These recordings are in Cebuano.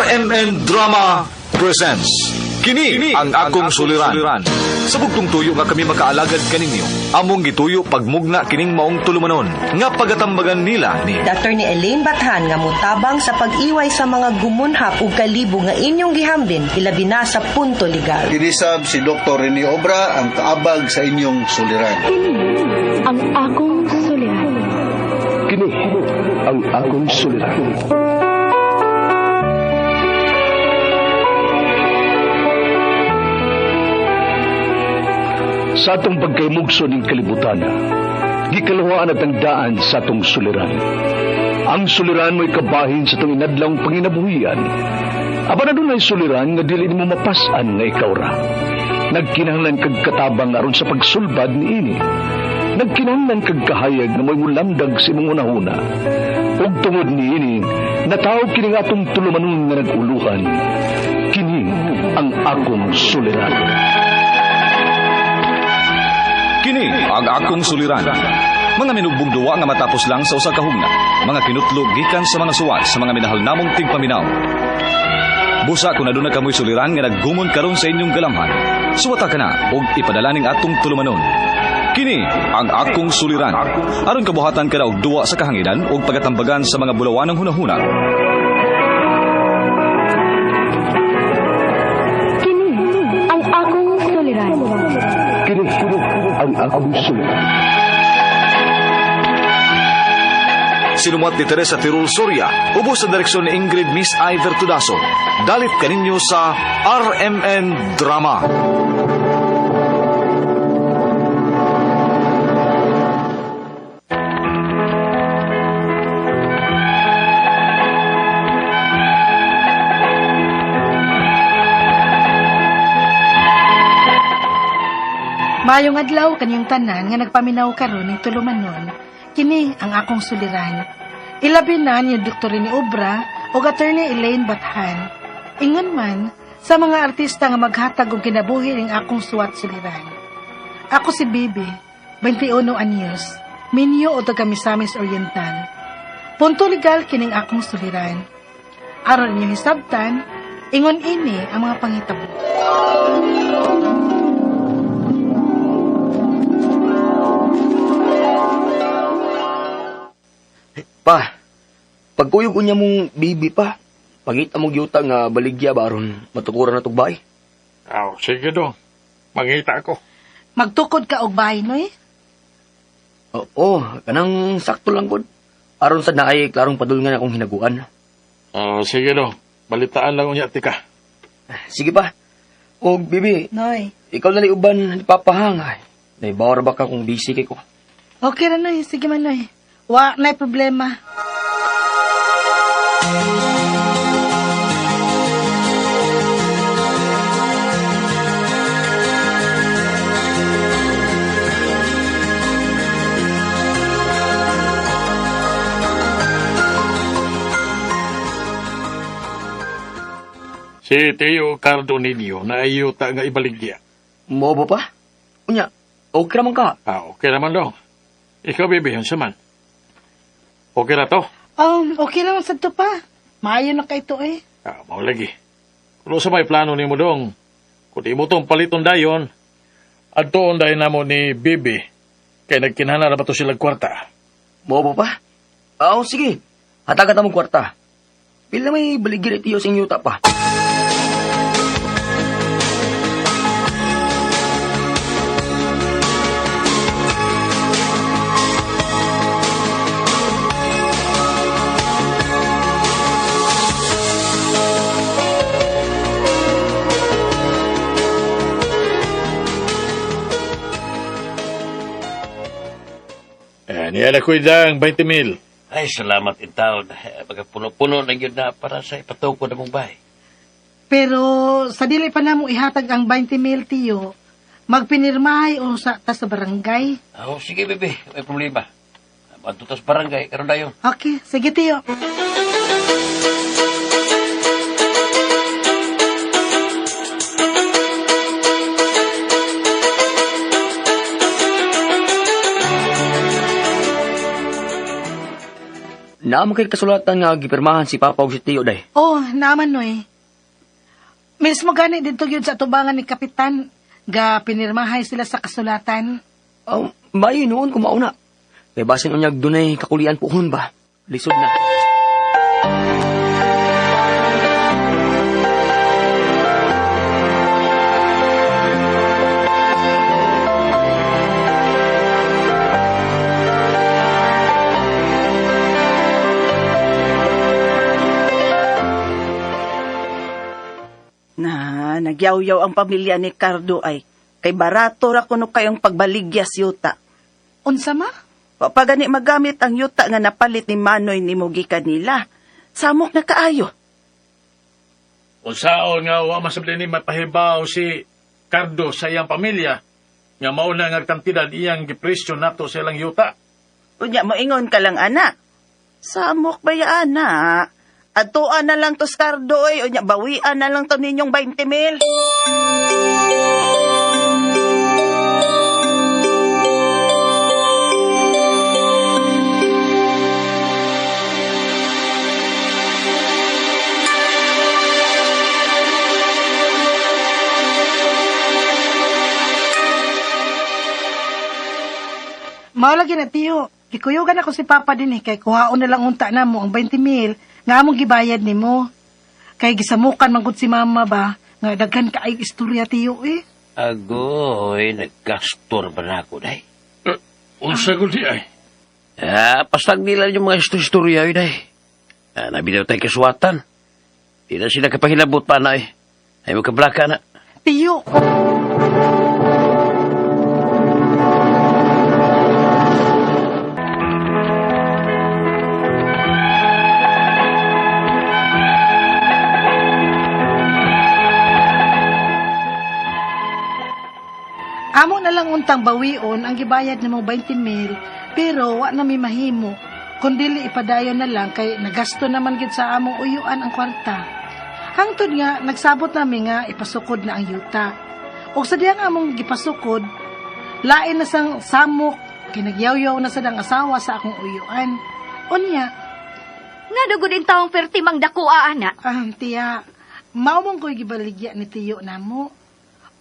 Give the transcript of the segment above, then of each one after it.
RMN Drama presents Kini ang akong suliran. Sa bugtong tuyo nga kami makaalagad kaninyo, among gituyo pagmugna kining maong tulumanon nga pagatambagan nila ni Attorney Elaine Bathan nga mutabang sa pag-iway sa mga gumunhap ug kalibo nga inyong gihambin ilabi na sa punto legal. Kinisab si Dr. Rene Obra ang kaabag sa inyong suliran. Kini ang akong suliran. Kini ang akong suliran. Sa atong pagkaymugso ning kalibutan, gikaluhaan at ang daan sa atong suliran. Ang suliran mo'y kabahin sa atong inadlawng panginabuhian. Apan adunay suliran nga dili nimo mapas-an nga ikaw ra. Nagkinahanglan kag katabang aron sa pagsulbad niini. Nagkinahanglan kag kahayag nga mo'y mulamdag sa imong hunahuna. Ug tungod niini, natawag kini nga atong tulumanon nga nag-uluhan. Kini ang akong suliran. Kini ang akong suliran. Mga minugbong duwa nga matapos lang sa usa ka hugna. Mga kinutlog gikan sa mga suwat sa mga minahal namong tigpaminaw. Busa kung aduna kamoy suliran nga naggumon karon sa inyong galamhan. Suwata ka na ug ipadala ning atong tulumanon. Kini ang akong suliran. Aron kabuhatan ka na og duwa sa kahanginan ug pagatambagan sa mga bulawanong hunahuna. Kini ang akong suliran. Kini ang akong suliran. Sinumuat ni Teresa Tirul Soria, ubos sa direksyon ni Ingrid Miss Iver Tudaso. Dalit kaninyo sa RMN Drama. Maayong adlaw kanyang tanan nga nagpaminaw karon ning tulumanon, kini ang akong suliran. Ilabi na ni Dr. Rene Obra ug Attorney Elaine Bathan. Ingon man sa mga artista nga maghatag og kinabuhi ning akong suwat suliran. Ako si Bibi, 21 anyos, minyo o taga Misamis Oriental. Punto legal kining akong suliran. Aron inyong hisabtan, ingon ini ang mga panghitabo. Pa, pagkuyog unya mong bibi pa, pangita mong yuta nga baligya baron matukuran na tug bay. Aw, sige dong. Mangita ako. Magtukod ka og bahay, noy? Oo, kanang sakto lang gud. Aron sad naay klarong padulngan akong hinaguan. Oh, sige dong. Balitaan lang unya tika. Sige pa. Og bibi, Noy. ikaw na uban ni Papa hang. Ay, naibawar ba ka kung busy kay ko? Okay ra, Noy. Sige man, Noy. Wa na problema. Si Teo Cardo ninyo na ayuta nga ibaligya. Mo ba pa? Unya, okay ra man ka. Ah, okay naman dong. Ikaw, baby, unsa man? Okay na to? Okay naman sa to pa. Maayo na kay to eh. Ah, mao lagi. Kung sa may plano nimo dong, kung di mo tong paliton dayon, adtoon dayon namo ni Bibi, kay nagkinahanglan na ba to sila kwarta? Mo ba pa? Oo, sige. Hatagan ta mong kwarta. Pila may baligya ni Tio sa inyong yuta pa. Eh, niya na ko'y dang 20 mil. Ay, salamat in taon. Pagkapuno-puno na yun na para sa ipatukod na mong bahay. Pero sa dili pa namo ihatag ang 20 mil tiyo, magpinirmahay o sa ta sa barangay. Oh, sige, bebe. May problema. Madto tas barangay, karon dayon. Okay, sige tiyo. Naa man kay kasulatan nga gipirmahan si Papa ug si Tiyo day. Oh, naaman noy. Mismo gani dito yun sa tubangan ni Kapitan. Ga pinirmahay sila sa kasulatan. Oh, maayo noon kung mauna. Kay basin unyag dunay kakulian puhon ba? Lisod na. Na, nagyaw-yaw ang pamilya ni Cardo ay. Kay barato ra kuno kayong pagbaligyas yuta. Unsa ma? Wa pa gani magamit ang yuta nga napalit ni Manoy ni Mugi kanila. Samok na kaayo. Unsaon nga wa masabli ni mapahibaw si Cardo sa iyang pamilya nga mao na nga kantidad iyang gipresyo nato sa ilang yuta. Unya moingon ka lang ana. Samok ba ya ana? Atuan na lang to si Cardo ay, unya bawian na lang to ninyong 20 mil. Mao lagi na tiyo. Gikuyugan ako si Papa din eh, kay kuhaon na lang unta na mo ang 20 mil nga among gibayad nimo. Kay gisamukan man gud si Mama ba nga daghan kaayo istorya tiyo eh. Agoy, naggastor ba na ako, day? Unsa gud di ay? Ah, pastag nila yung mga istorya yun, day. Ah, nabi daw tayo kasuwatan. Di na sila kapahilabot pa na, eh. Ay, magkablaka na. Tiyo. Amo na lang untang bawion ang gibayad nimo 20 mil, pero wa na mi mahimo. Kundili ipadayon na lang kay nagasto naman gid sa among uyuan ang kwarta. Hangtod nga nagsabot nami nga ipasukod na ang yuta. Og sa diyang among gipasukod, lain na sang samok kay nagyawyaw na sad ang asawa sa akong uyuan. Unya, Nga dugod in taong perti mang dako ana. ah, tiya, mao mong ko'y gibaligya ni tiyo namo.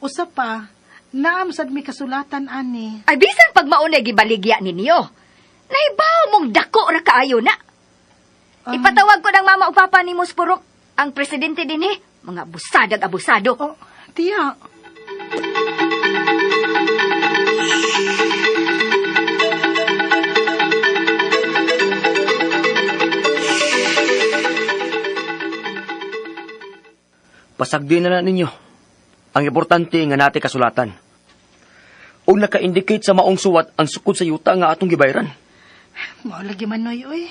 Usa pa, naam sad mi kasulatan ani. Ay bisan pag maunay gibaligya ninyo. Naibaw mong dako ra kaayo na. Ipatawag ko ng mama o papa ni Muspurok, ang presidente dinhi, mga abusadag abusado. Oh, tiya. Pasagdi na na ninyo. Ang importante nga nati kasulatan. O naka-indicate sa maong suwat ang sukod sa yuta nga atong gibayran. Mao lagi manoy oy.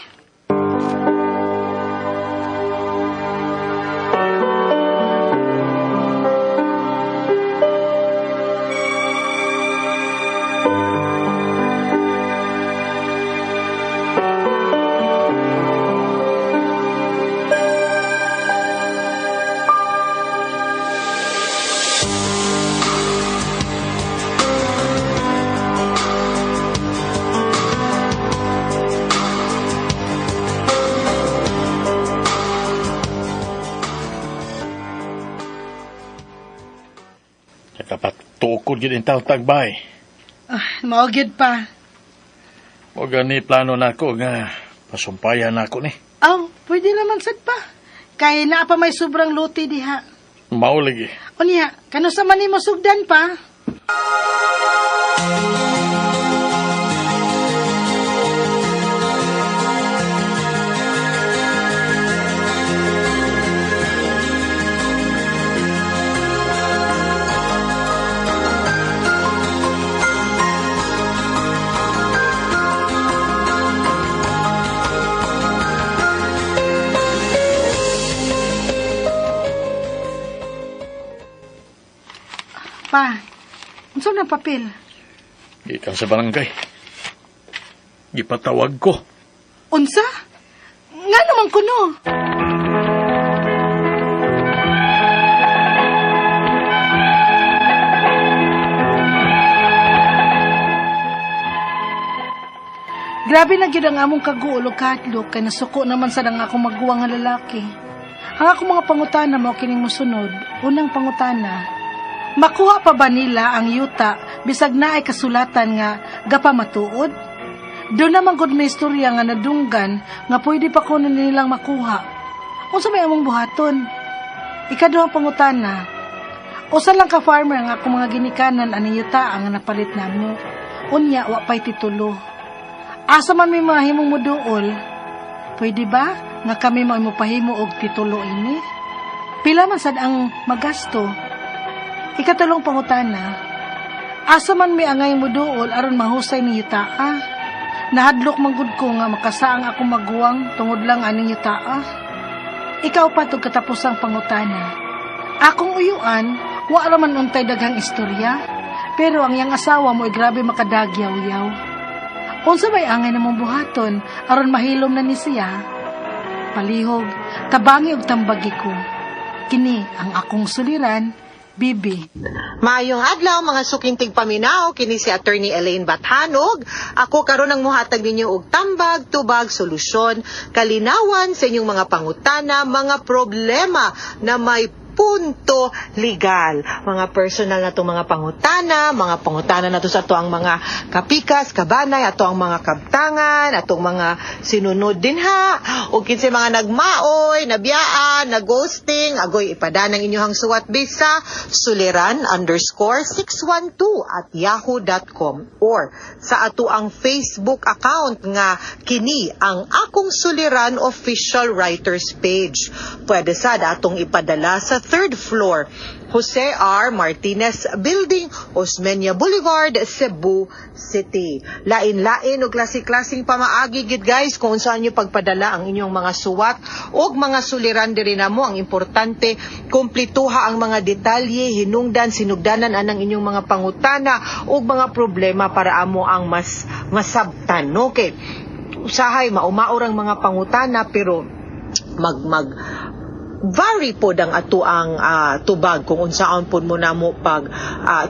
Nakapatukod yun ang tagbay. Ah, mao gyud pa. O gani plano nako nga pasumpayan nako ni. Aw, pwede naman sad pa. Kay naa pa may sobrang luti diha. Mao lagi. Unya, kano sa man nimo sugdan pa? Pa, unsa na papel? Gikan sa barangay. Gipatawag ko. Unsa? Nga naman kuno. Grabe na gyud ang among kaguol ug kahadlok kay nasuko naman sad ang akong maguwang nga lalaki. Ang akong mga pangutana mao kining mosunod. Unang pangutana, makuha pa ba nila ang yuta bisag naay kasulatan nga gapamatuod? Duna man gud may istorya nga nadunggan nga pwede pa kuno nilang makuha. Unsa may among buhaton? Ikaduhang pangutana, usa lang ka farmer ang akong mga ginikanan ani yuta ang napalit namo. Unya wa pay titulo. Asa man may mahimong moduol? Pwede ba nga kami mo mopahimo og titulo ini? Pila man sad ang magasto? Ikatulong pangutana, asa man may angay moduol aron mahusay ni yutaa? Nahadlok man gud ko nga makasaang akong maguwang tungod lang aning yutaa. Ikaupat ug katapusang pangutana, akong uyuan, wa ra man untay daghang istorya, pero ang iyang asawa mo ay grabe makadagyaw-yaw. Unsa may angay namong buhaton aron mahilom na ni siya? Palihog, tabangi og tambagi ko. Kini ang akong suliran, Bibi. Maayong adlaw, mga suking tigpaminaw, kini si Attorney Elaine Bathanog. Ako karon ang muhatag ninyo og tambag, tubag, solusyon, kalinawan sa inyong mga pangutana, mga problema na may punto legal. Mga personal na itong mga pangutana na to sa ato ang mga kapikas, kabanay, ato ang mga kabtangan, atong mga sinunod din ha, o kinsay mga nagmaoy, nabiyaan, nag-ghosting, agoy ipadanang inyong suwat bisa suliran_612@yahoo.com or sa ato ang Facebook account nga kini ang akong suliran official writers page. Pwede sad atong ipadala sa third floor, Jose R. Martinez Building, Osmeña Boulevard, Cebu City. Lain-lain og klase-klaseng pamaagi gid, guys, kung saan nyo pagpadala ang inyong mga suwat og mga suliran diri namo. Ang importante, kumplituha ang mga detalye, hinungdan, sinugdanan anang inyong mga pangutana ug mga problema para amo ang mas masabtan, no? Kay usahay maumaor ang mga pangutana pero mag mag vary pod ang ato ang tubag kung unsaon pod mo namo pag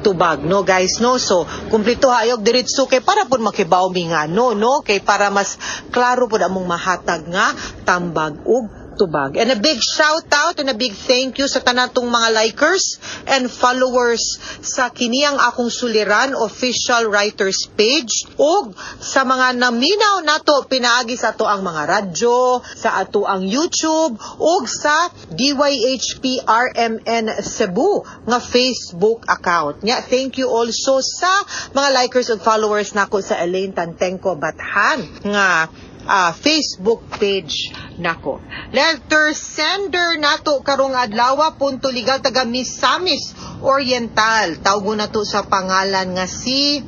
tubag, no, guys, no? So kumpleto hayog diretso kay para pod makibaw mi nga no no kay para mas klaro pod among mahatag nga tambag ug tubag. And a big shout out and a big thank you sa tanatong mga likers and followers sa kiniyang akong suliran official writers page ug sa mga naminaw nato pinaagi sa ato ang mga radyo, sa ato ang YouTube ug sa DYHP RMN Cebu nga Facebook account. Nya thank you also sa mga likers ug followers nako sa Elaine Tantengco Bathan nga Facebook page nako. Letter sender nato karong adlaw, punto legal, taga Misamis Oriental. Tawgo nato sa pangalan nga si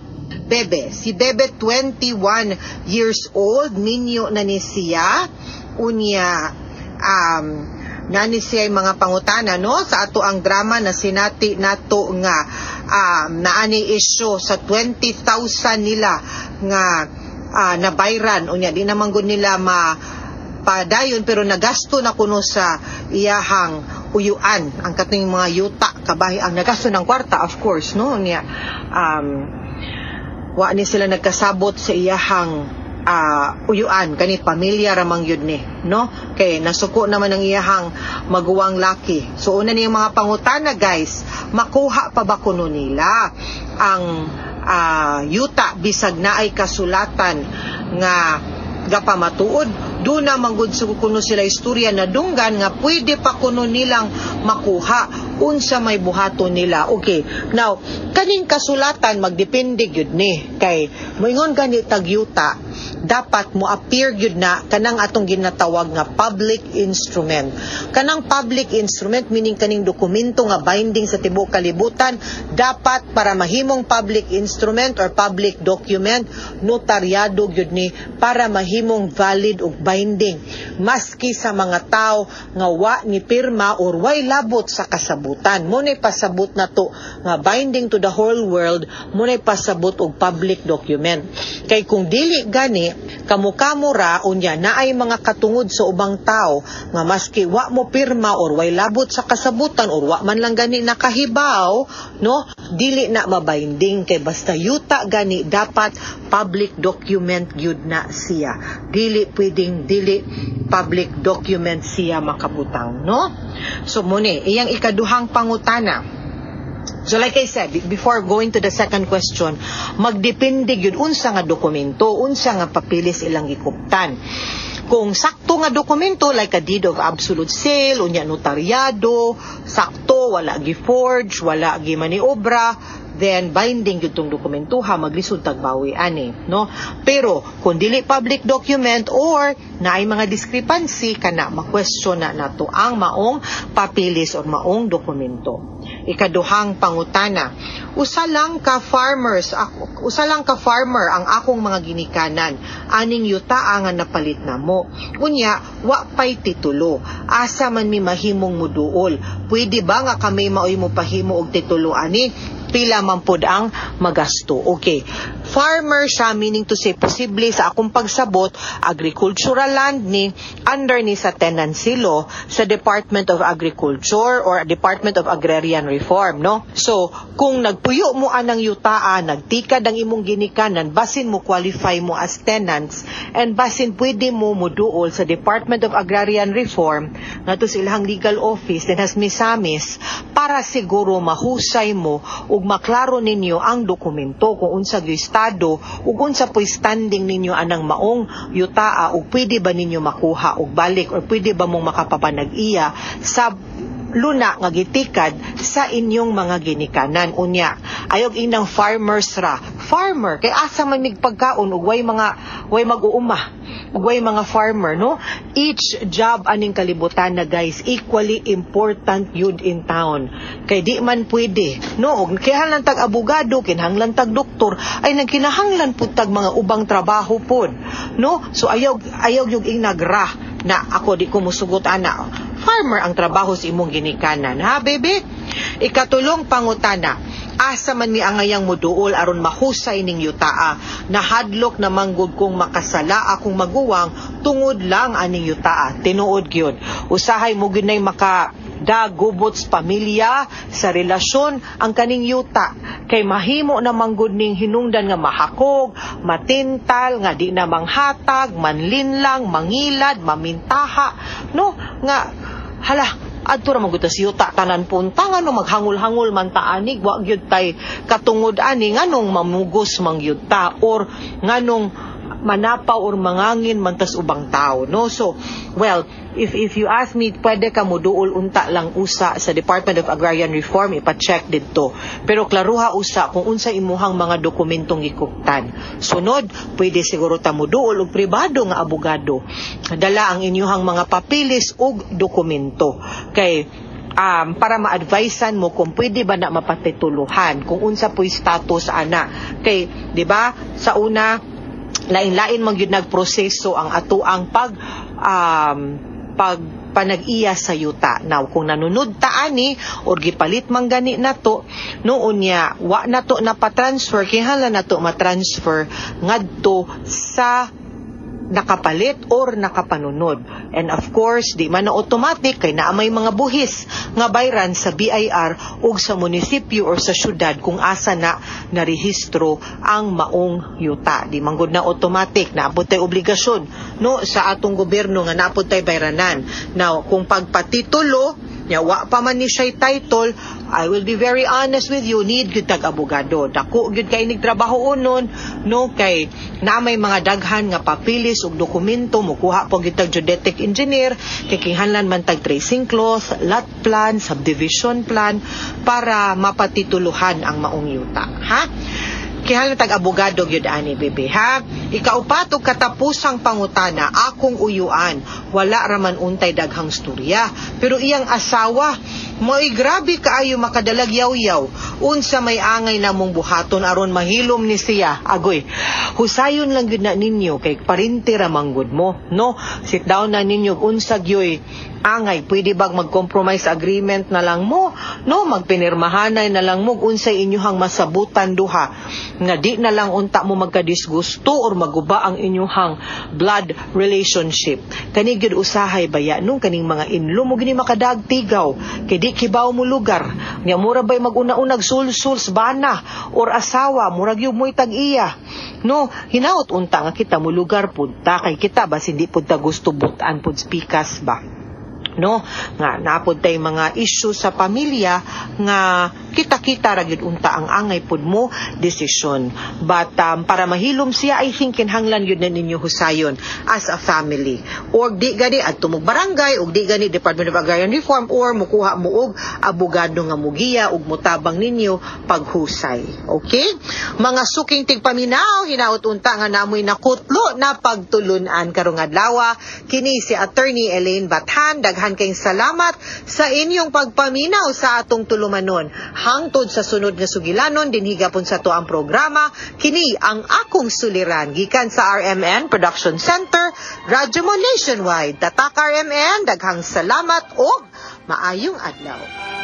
Bebe. Si Bebe, 21 years old, minyo na ni siya. Unya nani siya mga pangutana, no, sa ato ang drama na sinati nato nga naani issue sa 20,000 nila nga nabayran. Unya di naman gud nila ma padayon pero nagasto na kuno sa iyahang uyuan ang katong mga yuta kabahi ang nagasto ng kwarta, of course, no? Niya wa ni sila nagkasabot sa iyahang uyuan kani pamilya ramang yun ni, no, kay nasuko naman ang iyahang maguwang laki. So una niyang mga pangutana, guys, makuha pa ba kuno nila ang yuta bisag naay kasulatan nga gapamatuod? Duna manggod sa kuno sila istorya na dunggan nga pwede pa kuno nilang makuha. Unsa may buhaton nila? Okay, now kaning kasulatan magdepende gyud ni kay moingon gani tag yuta, dapat mo appear gyud na kanang atong ginatawag nga public instrument. Kanang public instrument meaning kaning dokumento nga binding sa tibuok kalibutan. Dapat para mahimong public instrument or public document, notaryado gyud ni para mahimong valid ug binding maski sa mga tao nga wa ni pirma or way labot sa kasabutan. Mo nay pasabot na to nga binding to the whole world, mo nay pasabot og public document kay kung dili gani gani kamo-kamo ra, unya naay mga katungod sa ubang tao nga maski wa mo pirma or way labot sa kasabutan or wa man lang gani nakahibaw, no, dili na mabinding kay basta yuta gani, dapat public document gyud na siya. Dili pwedeng dili public document siya makabutang, no? So muni iyang ikaduhang pangutana. So like I said, before going to the second question, magdepende gyud unsa nga dokumento, unsa nga papilis ilang gikuptan. Kung sakto nga dokumento like a deed of absolute sale, unya notaryado, sakto, wala gi-forge, wala gi maniobra, then binding gyud tong dokumento ha, maglisod tag bawi ani, no? Pero kung dili public document or naay mga discrepancy, kana ma-question na nato ang maong papilis or maong dokumento. Ikaduhang pangutana: Usa lang ka farmers ako, usa lang ka farmer ang akong mga ginikanan aning yuta nga napalit namo. Unya wa pay titulo. Asa man mi mahimong muduol? Pwede ba nga kami maoy mopahimo og titulo ani? Pila man pod ang magasto? Okay. Farmer siya, meaning to say posible sa akong pagsabot agricultural land ni, under ni sa tenancy law sa Department of Agriculture or Department of Agrarian Reform, no? So, kung nagpuyo mo anang yutaa, nagtikad ang imong ginikanan, basin mo qualify mo as tenants and basin pwede mo muduol sa Department of Agrarian Reform ngadto sa ilang legal office dinha sa Misamis para siguro mahusay mo ug maklaro ninyo ang dokumento kung unsa gyud estado ug unsa po'y standing ninyo anang maong yutaa ug pwede ba ninyo makuha og balik or pwede ba mong makapapanag-iya sa luna nga gitikad sa inyong mga ginikanan. Unya ayog inang farmers ra, farmer kay asa man mig pagkaon ug way mga way mag-uuma ug way mga farmer, no? Each job aning kalibutan na, guys, equally important yun in town kay di man pwede, no, og kinahanglan tag abogado, kinahanglan tag doktor, ay nagkinahanglan pud tag mga ubang trabaho pod, no? So ayaw yung inagra na ako di ko musugot ana, farmer ang trabaho sa imong ginikanan, ha, baby. Ikatulong pangutana: Asa man mi angayang muduol aron mahusay ning yutaa? Nahadlok na manggod kong makasala akong maguwang tungod lang aning yutaa. Tinuod gyud, usahay mo gyud nay maka dagubot sa pamilya, sa relasyon ang kaning yuta kay mahimo na manggod ning hinungdan nga mahakog, matintal, nga di na manghatag, manlinlang, mangilad, mamintaha, no, nga hala, adto ra man gud ta sa yuta tanan punta, ngano maghangol-hangol man ta ani, wa gyud tay katungod ani, nganong mamugos man gyud ta or nganong manapaw or mangangin man tas ubang tao, no? So well, if you ask me, pwede ka moduol unta lang usa sa Department of Agrarian Reform, ipa-check didto, pero klaruha usa kung unsa imuhang mga dokumentong gikuptan. Sunod, pwede siguro ta moduol og pribado nga abogado, dala ang inyuhang mga papeles ug dokumento kay para ma-advisean mo kung pwede ba na mapatituluhan, kung unsa po'y status ana kay di ba sa una lain-lain man gyud nagproseso ang atuang pag panag-iya sa yuta. Now, kung nanunod ta ani or gipalit man gani nato, noon niya wa nato na pa-transfer, kinahanglan nato ma-transfer ngadto sa nakapalit or nakapanunod. And of course, di man na automatic kay naa may mga buhis nga bayran sa BIR ug sa munisipyo or sa syudad kung asa na narehistro ang maong yuta. Di man gud na automatic, naabot tay obligasyon, no, sa atong gobyerno nga naapod tay bayranan. Now, kung pagpatitulo, nya wa pa man ni siya title, I will be very honest with you, need gyud tag abogado. Dako gyud kay nig trabaho unon, no, kay na may mga daghan nga papilis ug dokumento, mukuha po gyud tag geodetic engineer kay kinahanglan man tag tracing cloth, lot plan, subdivision plan para mapatituluhan ang maong yuta, ha? Kinahanglan tag abogado gyud ani, bebe, ha. Ikaupat ug katapusang pangutana: Akong uyuan, wala raman untay daghang storya, pero iyang asawa mo'y grabe kaayo makadalag yaw-yaw. Unsa may angay namong buhaton aron mahilom ni siya? Agoy, husayon lang gyud na ninyo kay parente ra manggod mo, no? Sit down na ninyo unsa gyoy angay. Pwede bag mag-compromise agreement na lang mo, no, magpinirmahanay na lang mo, unsay inyohang masabutan duha nga di na lang unta mo magkadisgusto or maguba ang inyuhang blood relationship. Kani gyud usahay baya nung kaning mga in-law mo gini makadagtigaw kay di kibaw mo lugar. Nya mura bay maguna-unag sulsul sa bana or asawa, murag gyud mo'y tag-iya. No, hinaot unta nga kita mo lugar pud ta kay kita basin di pud ta gusto butan pud spikas ba, no, nga napod tay mga issue sa pamilya nga kita-kita ra gyud unta ang angay pud mo desisyon. But para mahilom siya, I think kinahanglan gyud na ninyo husayon as a family, or di gani adto mog barangay ug di gani Department of Agrarian Reform or mukuha mo og abogado nga mugiya ug mutabang ninyo paghusay. Okay, mga suking tigpaminaw, hinaot unta nga namoy nakutlo na pagtulunan karong adlaw. Kini si Attorney Elaine Bathan. Daghan kayong salamat sa inyong pagpaminaw sa atong tulumanon. Hangtod sa sunod nga sugilanon dinhi gapon sa ato ang programa Kini ang Akong Suliran gikan sa RMN Production Center, Radyo Mo Nationwide. Tatak RMN, daghang salamat og maayong adlaw.